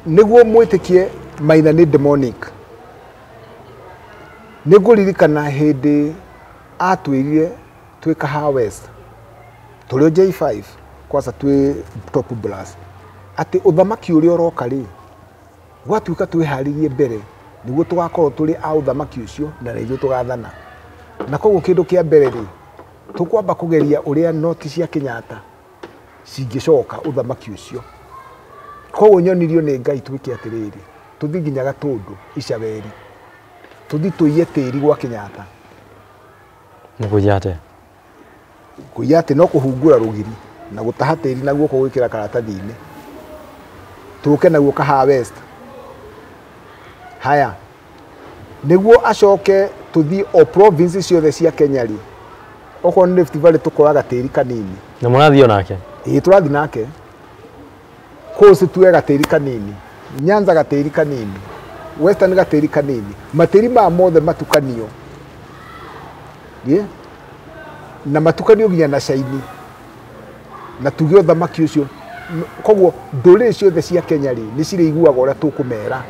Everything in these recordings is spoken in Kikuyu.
Nĩguo mwĩtĩkie Maina nĩ demonic, nĩ ngũririkana hĩndĩ atwĩrire twĩ Kahawa West tũrĩ o J5 kwanza twĩ top blast atĩ ũthamaki ũrĩa ũroka rĩ, gwatuĩka twĩharĩrie mbere nĩguo tũgakorwo tũrĩ a ũthamaki ũcio na nĩ ithuĩ tũgathana. Na koguo kĩndũ kĩa mbere rĩ, tũkwamba kũgeria ũrĩa noti cia Kenyatta cingĩcoka ũthamaki ũcio. Koguo nyonirio nĩ Ngai twĩke atĩrĩrĩ, tũthiĩ nginya Gatũndũ Icaweri, tũthiĩ tũiye tĩri gwa Kenyatta. Nĩ kũiya atĩa? Kũiya atĩ no kũhungura rũgiri na gũtaha tĩri na guoko gwĩkĩra karatathi-inĩ, tũke naguo Kahawa West. Haya, nĩguo acoke tũthiĩ o province ciothe cia Kenya rĩ, okorwo nĩ Rift Valley tũkoraga tĩri kanini. Na mũrathiĩ o nake? Ĩĩ, tũrathiĩ nake. Coast tuoe gatĩri kanini, Nyanza gatĩri kanini, Western gatĩri kanini, matĩri maya mothe matukanio. Yeah? Na matukanio nginya na caini na tuge ũthamaki ũcio. Koguo ndũrĩrĩ ciothe cia Kenya rĩ, nĩ cirĩiguaga ũrĩa tũkũmera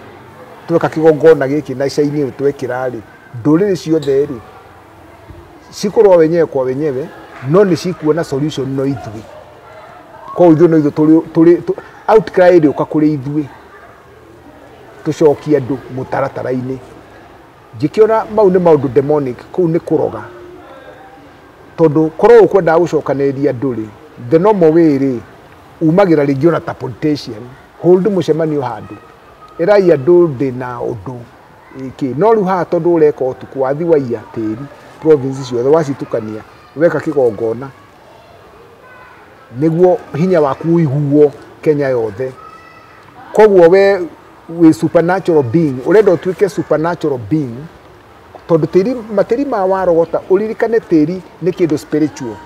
tweka kĩgongona gĩkĩ na caini ĩyo twekĩra rĩ, ndũrĩrĩ ciothe rĩ cikũrũa wenyewe kwa wenyewe, no nĩ cikuona solution no ithuĩ. Koguo ithuĩ no ithuĩ tũrĩ outcry ĩrĩũka kũrĩ ithuĩ tũcokie andũ mũtaratara-inĩ. Ngĩkĩona mau nĩ maũndũ demonic, kũu nĩ kũroga, tondũ korwo ũkwendaga gũcokanĩrĩria andũ rĩ, the normal way rĩ, umagĩra rĩngĩ ona ta politician, hold mũcemanio handũ, ĩrai andũ ndĩna ũndũ ĩkĩ. No rĩu haha tondũ ũreka ũtukũ, wathi waiya tĩri province ciothe wacitukania, weka kĩgongona nĩguo hinya waku ũiguo Kenya yothe. Koguo we wĩ supernatural being, ũrenda ũtuĩke supernatural being, tondũ tĩri, matĩri ma warogota, ũririkane tĩri nĩ kĩndũ spiritual.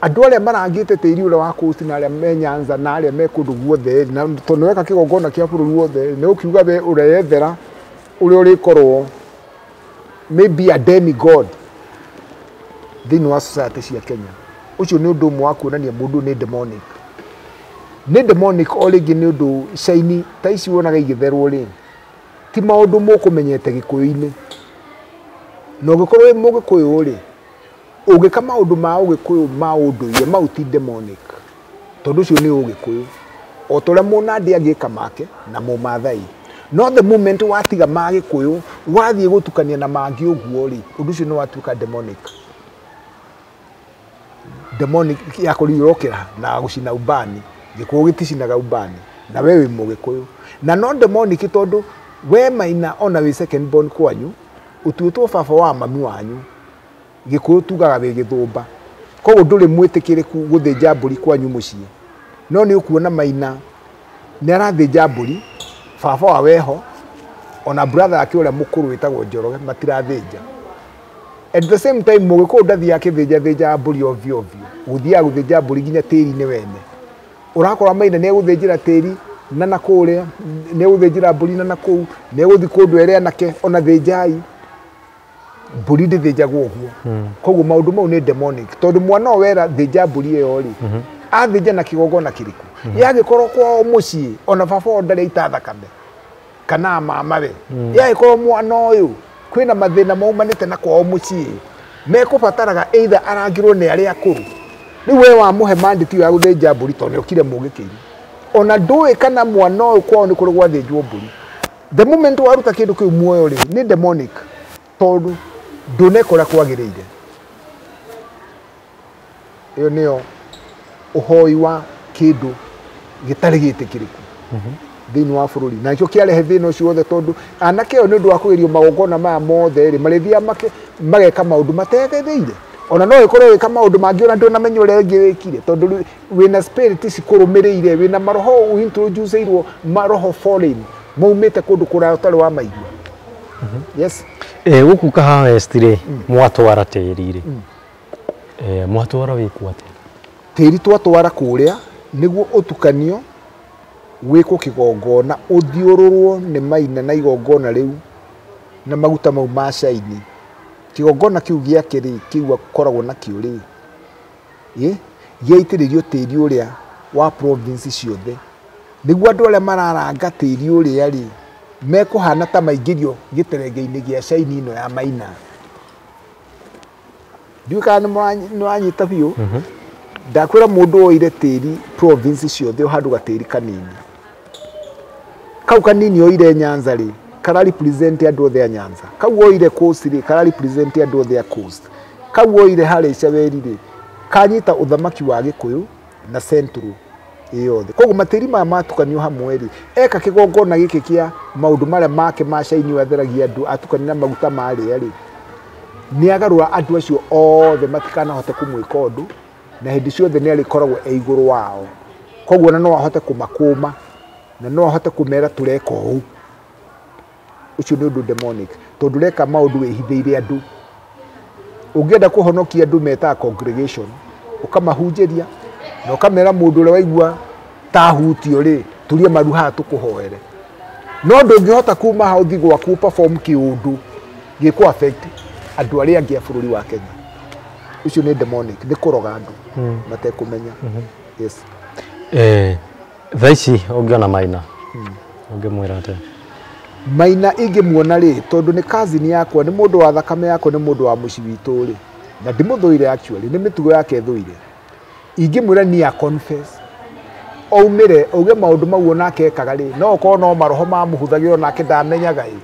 Andũ arĩa marangĩte tĩri ũrĩa wa Coast na arĩa me Nyanza na arĩa me kũndũ guothe, na tondũ weka kĩgongona kĩa bũrũri wothe, nĩ ũkiuga we ũreyethera ũrĩa ũrĩkorwo maybe a demigod thĩinĩ wa society cia Kenya. Ũcio nĩ ũndũ ũmwe wa kuonania mũndũ nĩ demonic. Nĩ demonic o rĩngĩ nĩ ũndũ caini ta ici wonaga igĩtherwo rĩ, ti maũndũ mũkũmenyete Gĩkũyũ-inĩ. Na ũngĩkorwo wĩ Mũgĩkũyũ rĩ, ũngĩka maũndũ ma ũgĩkũyũ ma ũndũire, mau ti demonic, tondũ ũcio nĩ ũgĩkũyũ. O ta ũrĩa Mũnandĩ angĩka make na Mũmathai. No the moment watiga ma Gĩkũyũ wathiĩ gũtukania na mangĩ ũguo rĩ, ũndũ ũcio nĩ watuĩka demonic. Demonic ya kũrirũkĩra na gũcina ubani. Gĩkũyũ gĩticinaga ubani na we wĩ Mũgĩkũyũ. Na no demonic tondũ we Maina ona wĩ second born kwanyu, ũtuĩtwo baba wa mami wanyu. Gĩkũyũ tugaga wĩ gĩthũmba, koguo ndũrĩ mwĩtĩkĩrĩku gũthĩnja mbũri kwanyu mũciĩ. No nĩ ũkuona Maina nĩ arathĩnja mbũri, baba wa weho ona brother yake ũrĩa mũkũrũ wĩtagwo Njoroge matirathĩnja. At the same time Mũgĩkũyũ ndathiaga akĩthĩnja thĩnja mbũri ovyo ovyo, gũthiaga gũthĩnja mbũri nginya tĩri-inĩ wene. Ũrakora Maina nĩ egũthĩnjĩra tĩri na nakũrĩa, nĩ egũthĩnjĩra mbũri na nakũu, nĩ egũthiĩ kũndũ ere anake ona thĩnjai mbũri ndĩthĩnjagwo ũguo. Koguo maũndũ mau nĩ demonic, tondũ mwana ũyũ wera thĩnja mbũri ĩyo rĩ, athĩnja na kĩgongona kĩrĩkũ? Yagĩkorwo kwao mũciĩ ona baba wao ndarĩ aita thakame kana mama we, yagĩkorwo mwana ũyũ kwĩna mathĩna maumanĩte na kwao mũciĩ mekũbataraga either arangĩrwo nĩ arĩa akũrũ. Rĩu we wamũhe mandate ĩyo ya gũthĩnja mbũri tondũ nĩ okire mũgĩkĩire, ona ndũĩ kana mwana ũyũ kwao nĩ kũrĩ gwathĩnjwo mbũri. The moment waruta kĩndũ kĩu muoyo rĩ, nĩ demonic, tondũ ndũneka ũrĩa kwagĩrĩire. Ĩyo nĩyo ũhoi wa kĩndũ gĩtarĩ gĩtĩkĩrĩku thĩinĩ wa bũrũri, na nĩkĩo kĩarehe thĩna ũcio wothe, tondũ anake ĩyo nĩ ũndũ wa kũgerio magongona maya mothe rĩ, marĩthiaga mageka maũndũ mategĩrĩire. Ona no ĩkorwo ĩka maũndũ mangĩ ona ndũnamenya ũrĩa ĩngĩ wĩkire, tondũ wĩna spirit cikũrũmĩrĩire, wĩna maroho ũintroduceirwo, maroho foreign maumĩte kũndũ kũraya ũtarĩ wa maigua. Yes. Gũkũ Kahawa West rĩ, mwatwara tĩri rĩ, mwatwara wĩkwo atĩa? Tĩri twatwara kũrĩa nĩguo ũtukanio wĩkwo kĩgongona, ũthiũrũrwo nĩ Maina na igongona rĩu na maguta mau ma caini. Kĩgongona kĩu gĩake rĩ, kĩu akoragwo nakĩo rĩ, gĩaitĩrĩrio tĩri ũrĩa wa province ciothe. Nĩguo andũ arĩa mararanga tĩri ũrĩa rĩ mekũhana ta maingĩrio gĩterenge-inĩ gĩa caini ĩno ya Maina. Ndiũĩ kana nĩ wanyita biũ. Ndakwĩra mũndũ oire tĩri province ciothe o handũ gatĩri kanini. Kau kanini oire Nyanza rĩ kara represent andũ othe a Nyanza. Kau oire Coast rĩ kara represent andũ othe a Coast. Kau oire harĩa Icaweri rĩ kanyita ũthamaki wa Gĩkũyũ na Central yothe. Koguo matĩri maya matukanio hamwe rĩ eka kĩgongona gĩkĩ kĩa maũndũ marĩa make ma caini watheragia andũ atukania na maguta marĩa rĩ nĩ agarũra andũ acio othe matikanahote kũmwĩka ũndũ na hĩndĩ ciothe nĩ arĩkoragwo e igũrũ wao. Koguo na no ahote kũmakũma na no ahote kũmera tũreka ũũ. Ũcio nĩ ũndũ demonic tondũ ũreka maũndũ wĩhithĩire andũ. Ũngĩenda kũhonokia andũ metaga congregation ũkamahunjĩria na ũkamera mũndũ ũrĩa waigua ta hutio rĩ turie maru haha tũkũhoere. No ndũngĩhota kuma hau ũthiĩ gwaku perform kĩũndũ gĩkũ affect andũ arĩa angĩ a bũrũri wa Kenya. Ũcio nĩ demonic, nĩ kũroga andũ matekũmenya. Yes. Thaa ici ũngĩona Maina ũngĩmwĩra atĩa? Maina ingĩmuona rĩ tondũ nĩ cousin yakwa, nĩ mũndũ wa thakame yakwa, nĩ mũndũ wa mũciĩ witũ rĩ na ndimũthũire actually, nĩ mĩtugo yake thũire. Ingĩmwĩra ni a confess aumĩre auge maũndũ mau onake ekaga rĩ no okorwo no maroho mamũhũthagĩra onake ndamenyaga ĩ.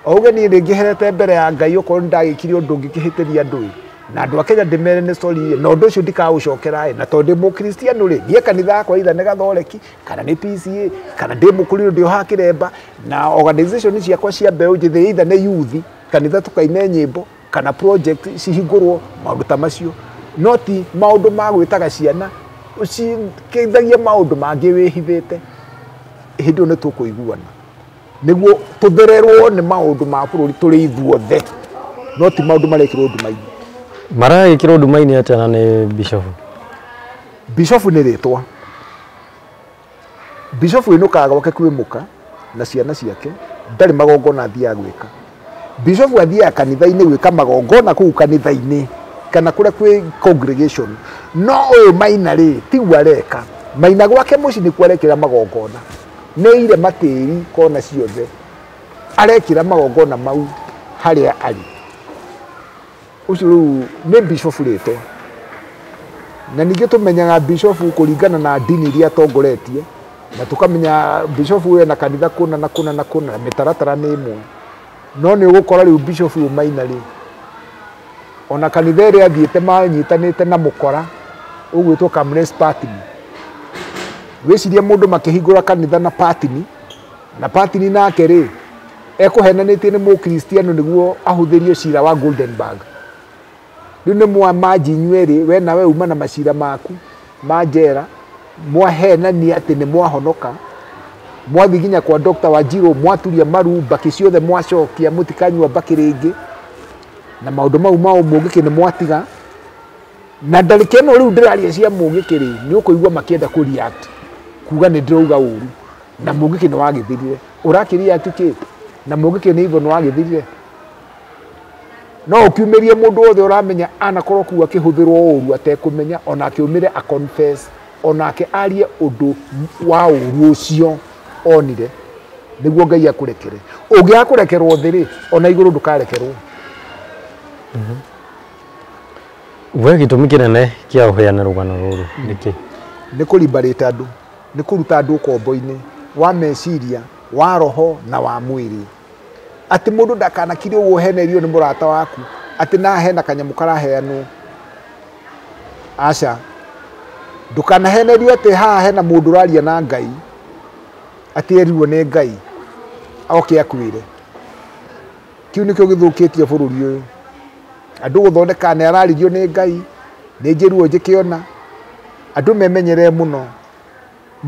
Auge niĩ rĩngĩ mbere ya Ngai okorwo nĩ ndagĩkire ũndũ ũngĩkĩhĩtĩria andũ ĩ na andũ a Kenya ndĩmere nĩ sorry ĩ na ũndũ ũcio ndikaũcokera ĩ na tondũ ndĩ mũkristiano rĩ niĩ kanitha yakwa either nĩ gathoreki kana nĩ PCA kana ndĩ mũkũriro ndĩ o haha Kĩremba na organization ciakwa cia mbeũ njĩthĩ either nĩ youth kanitha tũkaine nyĩmbo kana project cihingũrwo maũndũ ta macio no ti maũndũ ma gwĩtaga ciana ũcikĩithagia maũndũ mangĩ wĩhithĩte. Hĩndĩ ĩyo nĩ tũkũiguana nĩguo tũthererwo nĩ maũndũ ma bũrũri tũrĩ ithuothe no ti maũndũ marekĩrwo nduma-inĩ. Maragĩkĩrwo nduma-inĩ atĩa na nĩ bishop? Bishop nĩ rĩtwa. Bishop ĩnũkaga gwake kwĩ mũka na ciana ciake ndarĩ magongona athiaga gwĩka. Bishop athiaga kanitha-inĩ gwĩka magongona kũu kanitha-inĩ kana kũrĩa kwĩ congregation. No ũyũ Maina rĩ tiguo areka. Maina gwake mũciĩ nĩkuo arekĩra magongona. Nĩ ire matĩri kona ciothe arekĩra magongona mau harĩa arĩ. Ũcio rĩu nĩ bishop rĩtwa. Na ningĩ tũmenyaga bishop kũringana na ndini iria atongoretie na tũkamenya bishop ena kanitha kũna na kũna na kũna na mĩtaratara nĩ ĩmwe. No nĩ ũgũkora rĩu bishop ũyũ Maina rĩ ona kanitha ĩrĩa athiĩte manyitanĩte na mũkora ũgwĩtwo Kamnes Patini. Wĩcirie mũndũ makĩhingũra kanitha na Patini na Patini nake rĩ ekũhenanĩtie nĩ mũkristiano nĩguo ahũthĩrio cira wa Goldenberg. Rĩu nĩ mwa manji inyuĩ we nawe uma na macira maku ma njera mwahenania atĩ nĩ mwahonoka mwathiĩ nginya kwa Dr. Wanjiru mwaturia maru mbakĩ ciothe mwacokia mũtikanyua mbakĩ rĩngĩ na maũndũ mau ma Mũngĩkĩ nĩ mwatiga na ndarĩka ĩno rĩu ndĩraria cia Mũngĩkĩ rĩ nĩ ũkũigua makĩenda kũ react kuga nĩ ndĩrauga ũru na Mũngĩkĩ nĩ wagĩthirire ũrakĩ react kĩ na Mũngĩkĩ nĩ ivo nĩ wagĩthirire. No ũkiumĩrie mũndũ wothe ũramenya anakorwo kuu akĩhũthĩrwo ũru atekũmenya onake aumĩre a confess onake arie ũndũ wa ũru ũcio onire nĩguo Ngai akũrekere. Ũngĩaga kũrekerwo thĩ rĩ ona igũrũ ndũkarekerwo. We gĩtũmi kĩnene kĩa ũheane rũgano rũrũ nĩkĩ? Nĩ kũrimbarĩte andũ, nĩ kũruta andũ ũkombo-inĩ wa meciria, wa roho na wa mwĩrĩ. Atĩ mũndũ ndakanakire ũguo ũhenerio nĩ mũrata waku atĩ na hena kanyamũ karaheanwo. Aca, ndũkanahenerio atĩ haha hena mũndũ ũraria na Ngai atĩ erirwo nĩ Ngai oke akwĩre. Kĩu nĩkĩo gĩthũkĩtie bũrũri ũyũ. Andũ gũthondeka nĩ araririo nĩ Ngai nĩ njĩruo njĩkĩona andũ memenyerere mũno.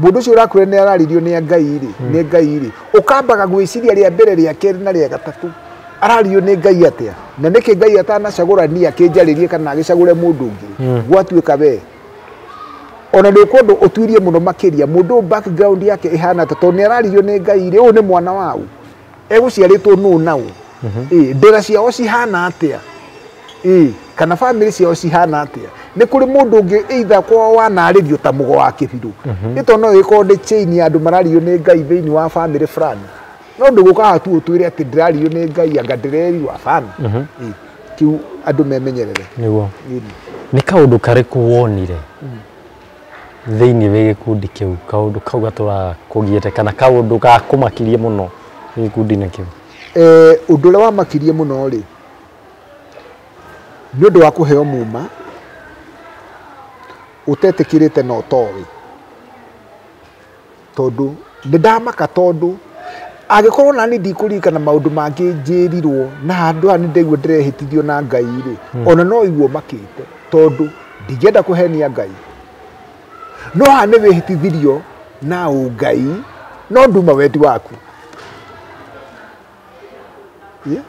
Mũndũ ũcio ũrakwĩra nĩ araririo nĩ Ngai rĩ nĩ Ngai rĩ ũkambaga gwĩciria rĩa mbere rĩa kerĩ na rĩa gatatũ araririo nĩ Ngai atĩa na nĩkĩ Ngai atanacagũra niĩ akĩnjarĩrie kana agĩcagũre mũndũ ũngĩ gwatuĩka we. Ona nĩ ũkwenda ũtuirie mũno makĩria mũndũ background yake ĩhana atĩa tondũ nĩ araririo nĩ Ngai rĩ ũyũ nĩ mwana wau egũciarĩtwo nũ nau ndĩra ciao cihana atĩa kana family ciao cihana atĩa Nĩ kũrĩ mũndũ ũngĩ either kwao wanarĩrio ta mũgo wa kĩbirũ. Nĩ tondũ no ĩkorwo nĩ chain ya andũ marario nĩ Ngai thĩinĩ wa family fulani. No ndũgũka haha tu ũtwĩre atĩ ndĩrario nĩ Ngai anga ndĩrerirwo hapana. Kĩu andũ memenyerere. Nĩguo. Nĩ kaũndũ karĩkũ wonire thĩinĩ wa gĩkundi kĩu, kaũndũ kau gatũraga kũgiĩte kana kaũndũ gakũmakirie mũno gĩkundi-inĩ kĩu? Ũndũ ũrĩa wamakirie mũno rĩ, nĩ ũndũ wa kũheo muma ũtetĩkĩrĩte na ũtoĩ. Tondũ nĩ ndamaka, tondũ angĩkorwo nani ndikũririkana maũndũ mangĩ njĩrirwo na handũ haha nĩ ndaigua ndĩrehĩtithio na Ngai rĩ, ona no igua makĩte, tondũ ndingĩenda kũhenia Ngai. No haha nĩ wĩhĩtithirio na ũngai no nduma wendi waku. Yeah.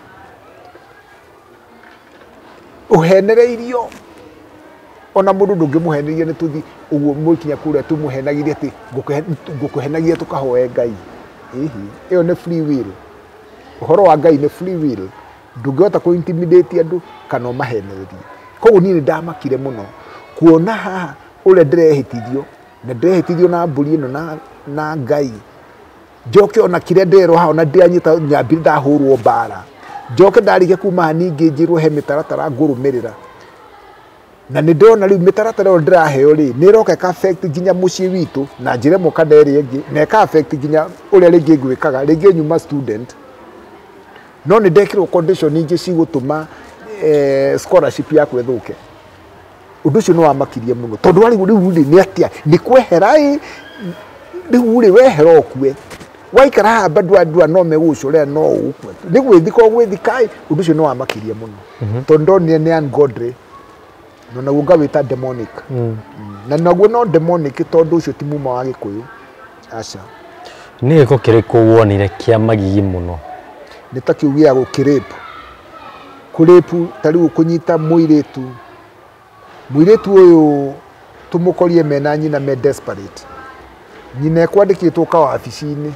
Ũhenereirio ona mũndũ ndũngĩmũheneria nĩ tũthi ũguo mũkinya kũrĩa tũmũhenagirie atĩ ngũkũhenagia tũkahoe Ngai. Ĩhĩ, ĩyo nĩ free will. Ũhoro wa Ngai nĩ free will. Ndũngĩhota kũ intimidate andũ kana ũmahenererie. Koguo niĩ nĩ ndamakire mũno kuona haha ũrĩa ndĩrehĩtithio na ndĩrehĩtithio na mbũri ĩno na Ngai. Njoke ona kĩrĩa ndĩrerwo haha ona ndĩranyita nyambire ndahũrwo mbara. Njoke ndarĩkia kuma haha ningĩ njĩrwo he mĩtaratara ngũrũmĩrĩra. Na nĩ ndĩrona rĩu mĩtaratara ĩyo ndĩraheo rĩ, nĩ ĩroka ĩka affect nginya mũciĩ witũ na njĩra ĩmwe kana ĩrĩa ĩngĩ, na ĩka affect nginya ũrĩa rĩngĩ ngwĩkaga, rĩngĩ nyuma student. No nĩ ndekĩrwo condition ingĩ cigũtũma scholarship yakwa ĩthũke. Ũndũ ũcio nĩ wamakirie mũno, tondũ warĩ rĩu rĩ nĩ atĩa, nĩ kwehera ĩ, rĩu rĩ wehera ũkue. Waikara haha bado andũ no megũgũcorera no ũkue. Nĩ gwĩthika ũgwĩthika ĩ, ũndũ ũcio nĩ wamakirie mũno. Tondũ ndonire nĩ ungodly. No naguo ngawĩta demonic. Na naguo no demonic tondũ ũcio ti muma wa Gĩkũyũ. Aca. Nĩ gĩko kĩrĩkũ wonire kĩa magigi mũno? Nĩ ta kĩu gĩa gũkĩrape. Kũrape ta rĩu kũnyita mũirĩtu. Mũirĩtu ũyũ tũmũkorie mena nyina me desperate. Nyina ekwandĩkĩtwo kawabici-inĩ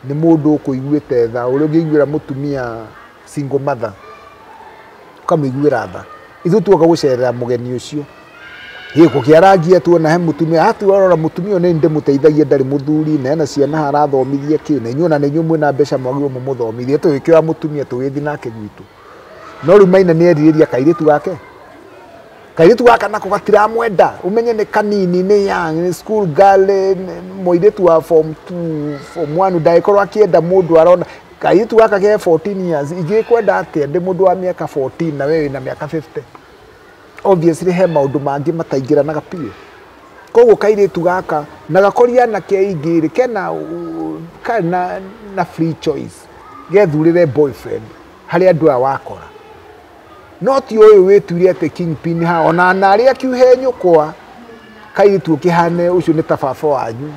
nĩ mũndũ ũkũiguĩte tha, ũrĩa ũngĩiguĩra mũtumia single mother, ũkamũiguĩra tha. Ithuĩ tuoka gũcerera mũgeni ũcio. Gĩko kĩa rangi tuona he mũtumia, hatu arora mũtumia ũyũ nĩ ndĩmũteithagia ndarĩ mũthuri na ena ciana arathomithia kĩ, na inyuĩ ona nĩ inyuĩ mwĩna mbeca mwagĩrĩirwo mũmũthomithie. Tũgĩkĩoya mũtumia tũgĩthiĩ nake gwitũ. No rĩu Maina nĩ erirĩria kairĩtu gake. Kairĩtu gaka nako gatiramwenda, ũmenye nĩ kanini, nĩ young, nĩ school girl, mũirĩtu wa form 2, form 1 ndagĩkorwo akĩenda mũndũ arona. Kairĩtu gaka ke 14 years, ingĩkwenda atĩa ndĩ mũndũ wa mĩaka 14 na we wĩna mĩaka 50? Obviously he maũndũ mangĩ mataingĩranaga biũ. Koguo kairĩtu gaka na gakoria anake aingĩ rĩ, kena karĩ na free choice, gethurĩre boyfriend harĩ andũ aya wakora. No ti ũyũ wĩtuire atĩ kingpin ha, ona arĩa akiuhe nyũkwa, kairĩtu ũkĩhane ũcio nĩ ta baba wanyu.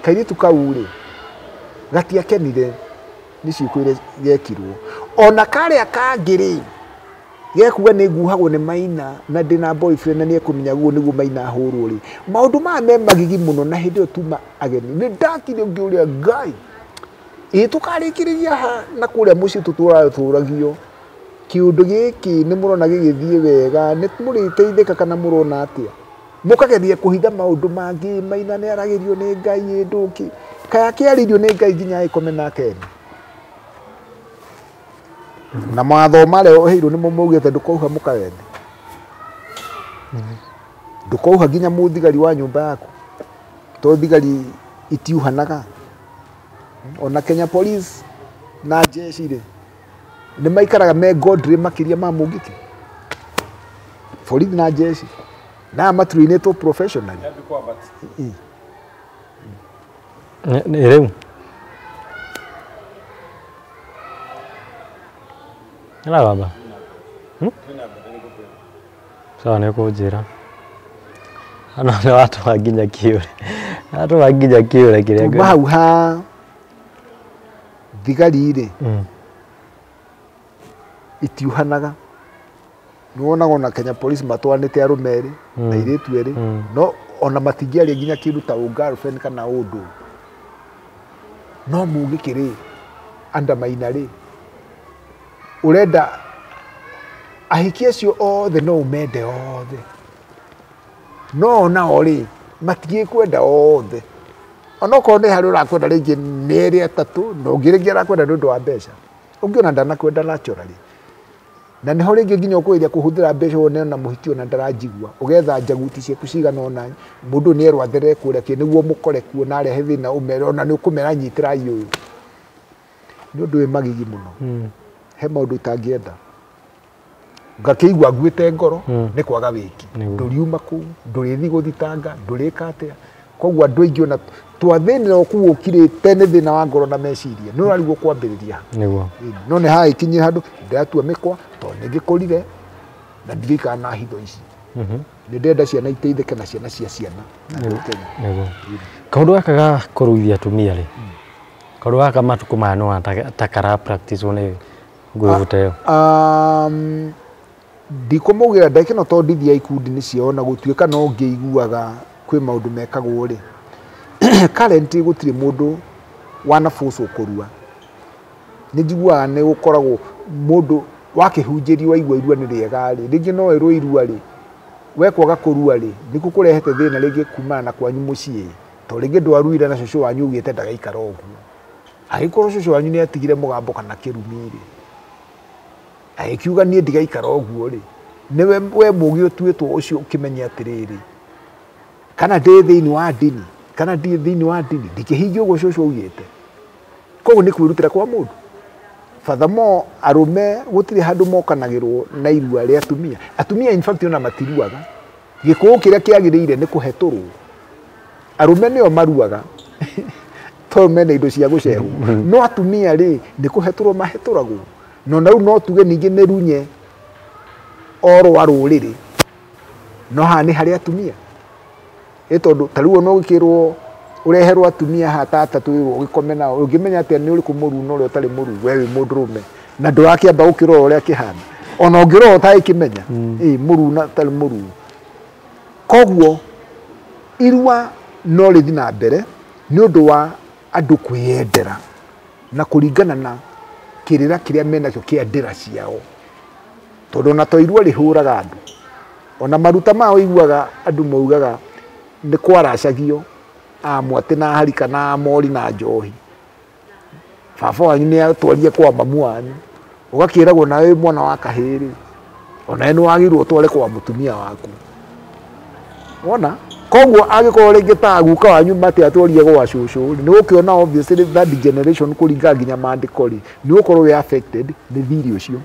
Kairĩtu kau rĩ, gatiakenire nĩ ciĩko iria gekirwo. Ona karĩa kangĩ rĩ, gekuga nĩ nguhagwo nĩ Maina na ndĩna boyfriend na nĩ ekũmenya guo nĩguo Maina ahũrwo rĩ. Maũndũ maya me magigi mũno na hĩndĩ ĩyo tuma ageni. Nĩ ndakire ngĩũria Ngai, ĩ tũkarĩkĩrĩria ha na kũrĩa mũciĩ tũtũragio. Kĩũndũ gĩkĩ nĩ mũrona gĩgĩthiĩ wega, nĩ mũrĩteithĩka kana mũrona atĩa? Mũkageria kũhitha maũndũ mangĩ, Maina nĩ aragĩrio nĩ Ngai ĩ ndũkĩ. Kaya akĩarĩirio nĩ Ngai nginya agĩkome nake ene. Na mawatho marĩa ũheirwo nĩmo maugĩte ndũkauha mũka wene. Ndũkauha nginya mũthigari wa nyũmba yaku. Tondũ thigari itiuhanaga. Ona Kenya Police na jeshi rĩ, nĩ maikaraga me godly makĩria ma mũngĩkĩ. Borithi na jeshi. Na matrainĩtwo professionally. Rĩu Nĩragamba? Sawa nĩ ũkũnjĩra. Hano nĩ watũma nginya kĩũre. Watũma nginya kĩũre kĩrĩa Tuma hau ha thigari rĩ, itiuhanaga. Nĩ wonaga ona Kenya Police matwaranĩte arũme erĩ na airĩtu erĩ, no ona matingĩaria nginya kĩndũ ta ũ girlfriend kana ũndũ. No mũngĩkĩ rĩ, anda Maina rĩ, ũrenda ahiki acio othe no ũmende othe. No nao rĩ matigĩkwenda othe. Onokorwo nĩ harĩ ũrakwenda rĩngĩ nĩ erĩ atatũ, na ũngĩ rĩngĩ arakwenda nĩ ũndũ wa mbeca. Ũngĩ ona ndanakwenda naturally. Na nĩho rĩngĩ nginya ũkwĩria kũhũthĩra mbeca wone ona mũhiki ona ndaranjigua. Ũgetha njaguti ciaku cigana ũna, mũndũ nĩ erwo atherere kũrĩa kĩ nĩguo mũkore kuo na arehe thĩna ũmere ona nĩ ũkũmera nyitĩrai ũyũ. Nĩ ũndũ wĩ magigi mũno. He maũndũ itangĩenda. Ngakĩigua nguĩte ngoro nĩ kwaga wĩki. Ndũriuma kũu, ndũrĩthiĩ gũthitanga, ndũrĩka atĩa. Koguo andũ aingĩ ona twathĩnĩra o kũu ũkirĩte nĩ thĩna wa ngoro na meciria. Nĩ ũrarigwo kwambĩrĩria. Nĩguo. No nĩ hagĩkinyire handũ ndĩratua mĩkwa tondũ nĩ ngĩkũrire na ndigĩikara na hitho ici. Nĩ ndĩrenda ciana iteithĩke na ciana cia ciana na Kenya. Nĩguo. Kaũndũ gaka ga kũruithia atumia rĩ, kaũndũ gaka matukũ maya nĩ ta kara practice nĩ ngũĩbuta ĩyo. Ndikũmaugĩra ndagĩka ĩno tondũ ndithiaga ikundi-inĩ ciao na gũtuĩka no ngĩiguaga kwĩ maũndũ mekagwo rĩ. Currently gũtirĩ mũndũ wanabũcwo kũrua. Nĩ njiguaga nĩ gũkoragwo mũndũ wakĩhunjĩrio waigua irua nĩ rĩega rĩ, rĩngĩ no ĩrwo irua rĩ, we kwaga kũrua rĩ, nĩkuo kũrehete thĩna rĩngĩ kumana na kwanyu mũciĩ. Tondũ rĩngĩ ndwaruire na cũcũ wanyu augĩte ndagaikara ũguo. Angĩkorwo cũcũ wanyu nĩ atigire mũgambo kana kĩrumi rĩ, agĩkiuga niĩ ndigaikara ũguo rĩ, nĩwe we mũgĩ ũtuĩtwo ũcio ũkĩmenye atĩrĩrĩ, kana ndĩ thĩinĩ wa ndini, kana ndirĩ thĩinĩ wa ndini, ndingĩhingia ũguo cũcũ augĩte. Koguo nĩ kwĩrutĩra kwa mũndũ. Furthermore, arũme gũtirĩ handũ mokanagĩrwo na irua rĩa atumia. Atumia in fact ona matiruaga. Gĩkũyũ kĩrĩa kĩagĩrĩire nĩ kũhetũrwo. Arũme nĩo maruaga tondũ mena indo cia gũcehwo. No atumia rĩ, nĩ kũhetũrwo mahetũragwo. No na rĩu no tuge ningĩ nĩ runye o rwa rũrĩrĩ. No haha nĩ harĩ atumia. Ĩ tondũ ta rĩu ona ũgĩkĩrwo ũreherwo atumia haha ta atatũ wĩrwo ũgĩkome nao, ũngĩmenya atĩa nĩ ũrĩkũ mũruu na ũrĩa ũtarĩ mũruu, we wĩ mũndũrũme. Na ndũrakĩamba gũkĩrora ũrĩa akĩhana. Ona ũngĩrora ũtagĩkĩmenya, ĩ mũruu na ũtarĩ mũruu. Koguo irua no rĩthiĩ na mbere nĩ ũndũ wa andũ kwĩyendera na kũringana na kĩrĩra kĩrĩa menakĩo kĩa ndĩra ciao. Tondũ ona to irua rĩhũraga andũ. Ona maruta mao ũiguaga andũ maugaga nĩ kwaracagio amwatĩ na harika na mori na njohi. Baba wanyu nĩ atwarire kwa mamu wanyu. Ũgakĩragwo nawe wĩ mwana wa kahĩĩ rĩ, onawe nĩ wagĩrĩirwo ũtware kwa mũtumia waku. Wona? Koguo angĩkorwo rĩngĩ ta guka wanyu matiatwarire gwa cũcũ rĩ, nĩ ũgũkĩona obviously third generation kũringana nginya maandĩko rĩ, nĩ ũgũkorwo wĩ affected nĩ thirĩ ũcio.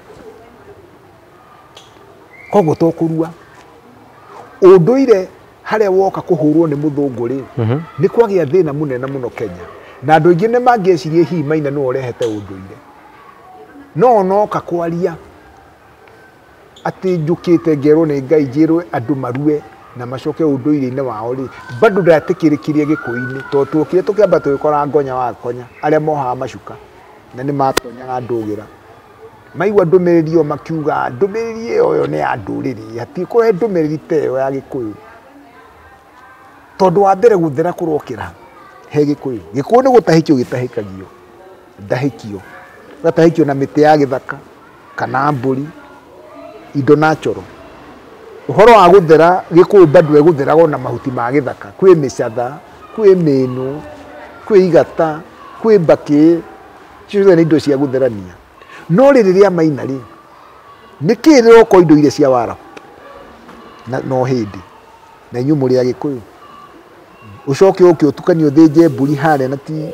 Koguo to kũrua. Ũndũire harĩa woka kũhũrwo nĩ mũthũngũ rĩ, nĩ kwagĩa thĩna mũnene mũno Kenya. Na andũ aingĩ nĩ mangĩecirie hihi Maina nĩwe ũrehete ũndũire. No onoka kwaria atĩ njũkĩte ngerwo nĩ Ngai njĩrwe andũ marue na macoke ũndũire-inĩ wao rĩ, bado ndetĩkĩrĩkirie gĩkũyũ-inĩ tondũ tuokire tũkĩamba tũgĩkora ngonya wa konya arĩa mohaga macuka na nĩ matonyaga ndũgĩra. Maigua ndũmĩrĩri ĩyo makiuga ndũmĩrĩri ĩyo nĩ ya ndũrĩrĩ, hatikũhe ndũmĩrĩri ta ĩyo ya gĩkũyũ. Tondũ wa mbere gũthera kũrokĩra he gĩkũyũ. Gĩkũyũ nĩ gũtahĩkio gĩtahĩkagio, ndahĩkio. Ũgatahĩkio na mĩtĩ ya gĩthaka kana mbũri, indo natural. Ũhoro wa gũthera gĩkũyũ bado ĩgũtheragwo na mahuti ma gĩthaka. Kwĩ mĩcatha, kwĩ mĩnũ, kwĩ igata, kwĩ mbakĩ, icio ciothe nĩ indo cia gũtherania. No rĩrĩ rĩa Maina rĩ, nĩkĩĩ rĩroka indo iria cia Waarabu? Na no hĩndĩ na inyuĩ mũrĩ Agĩkũyũ. Ũcoke ũke ũtukanie ũthĩnje mbũri harĩa na ti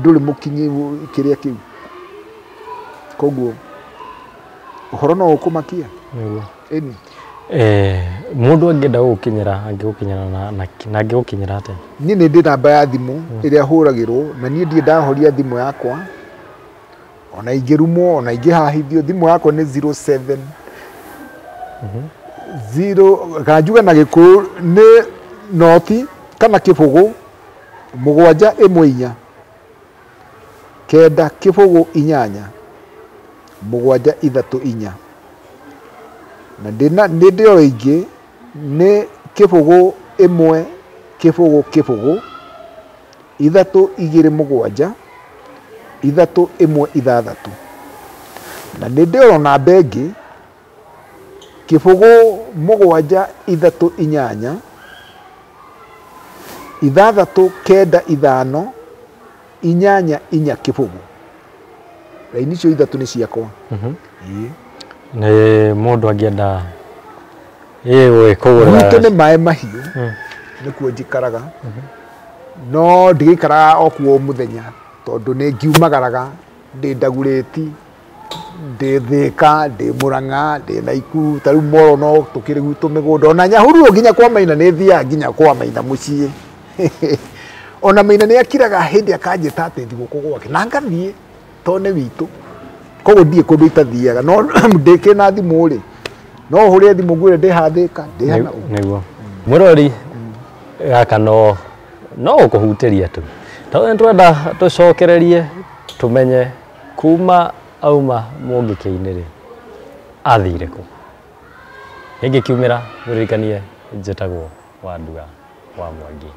ndũrĩ mũkinyi kĩrĩa kĩu. Koguo ũhoro no ũkũmakia. Nĩguo. Ĩni. Mũndũ angĩenda gũgũkinyĩra angĩgũkinyĩra na angĩgũkinyĩra atĩa? Niĩ nĩ ndĩ namba ya thimũ ĩrĩa hũragĩrwo na niĩ ndirĩ ndahoria thimũ yakwa. Ona ingĩrumwo, ona ingĩhahithio, thimũ yakwa nĩ 07 0 kana njuge na gĩkũyũ nĩ noti kana kĩbũgũ 7 1 4 9 0 8 7 3 4. Na nĩ ndĩ o ĩngĩ nĩ kĩbũgũ 1 0 0 3 2 7 3 1 6. Na nĩ ndĩ o namba ĩngĩ kĩbũgũ 7 3 8 6 9 5 8 4 0. Raini icio 3 nĩ ciakwa. Ĩĩ. Nĩ mũndũ angĩenda ĩĩ kũgũra Gwitũ nĩ maĩ mahiũ nĩkuo njikaraga, no ndigĩikaraga o kuo mũthenya tondũ nĩ ngiumagaraga, ndĩ Ndagurĩti, ndĩ Thĩka, ndĩ Mũrang'a, ndĩ Naikuru, ta rĩu Moro no tũkĩrĩ gwitũ mĩgũnda, ona Nyahururu nginya kwa Maina nĩ thiaga nginya kwa Maina mũciĩ. Ona Maina nĩ akiraga hĩndĩ akanjĩta atĩ thigũkũ gwake na ngathiĩ tondũ nĩ witũ, koguo ndirĩ kũndũ itathiaga, no ndĩkĩ na thimũ rĩ, no hũre thimũ ngwĩre ndĩ haha Thĩka, ndĩ haha. Nĩguo mũrori gaka no ũkũhutĩria tu, tondũ nĩ twenda tũcokererie tũmenye kuma auma mũngĩkĩ-inĩ rĩ athire kũ. Ĩngĩkiumĩra mũririkanie njĩtagwo Wandua wa Mwangi.